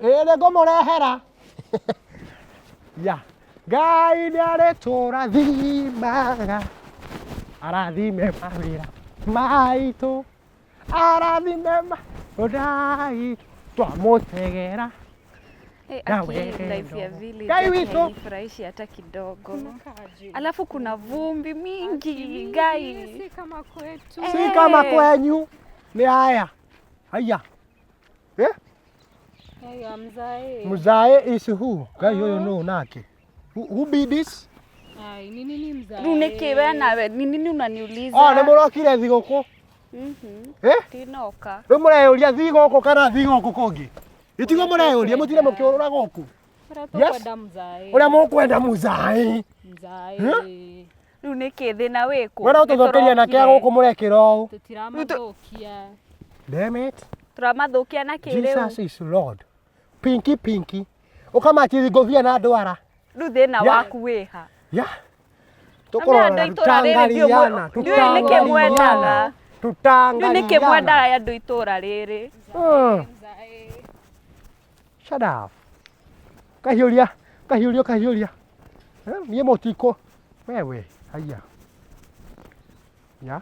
Ĩĩ nĩ ngũmũrehera. Ya. Ngai nĩ arĩtũrathimaga. Arathime mawĩra maitũ. Arathime maũndũ twamũtegera. Hey, Na aki wendo. life ya village Ngai aki witũ. hainifurahishi hata kidogo. Alafu kuna vumbi mingi Ngai. Si kama kwetu. Si kama kwenyu. Nĩ haya. Haya. Eh? Haya mzae. Mzae is who? Ngai ũyũ nũ nake? Who be this? Ai, ni nini mzae? Rĩu nĩkĩ we nawe ni nini unaniuliza? Oh, nĩ mũrokire thigũkũ. Eh? Tinoka. Rĩu mũreyũria thigũkũ kana thigũkũ kũngĩ? Itigo mũreyũria mũtire mũkĩũrũra gũkũ. Ũrĩa Yes. tũkwenda mzae. Ũrĩa mũkwenda mũzaĩ. Mzae. Rĩu nĩkĩ thĩna wĩkũ? Wena ũtũthũkĩria na kĩa gũkũ mũrekĩra ũũ. Tũtiramathũkia. Damn it. Tũramathũkia na kĩ rĩu? Jesus is Lord. Pinky pinky. Ũkamachithi ngũbia na ndwara. Rĩu thĩna Yeah. waku wĩha? Yeah. Ambe andũ a itũra rĩrĩ Tutangaliana, ndiũĩ nĩkĩ mwendaga. tutangaliana. Rĩu nĩkĩ mwendaga andũ itũra rĩrĩ? Mzae. Shut up. Kahiũria, kahiũria, kahiũria. Eh, niĩ mũtikũ. Wewe, haya. Ya.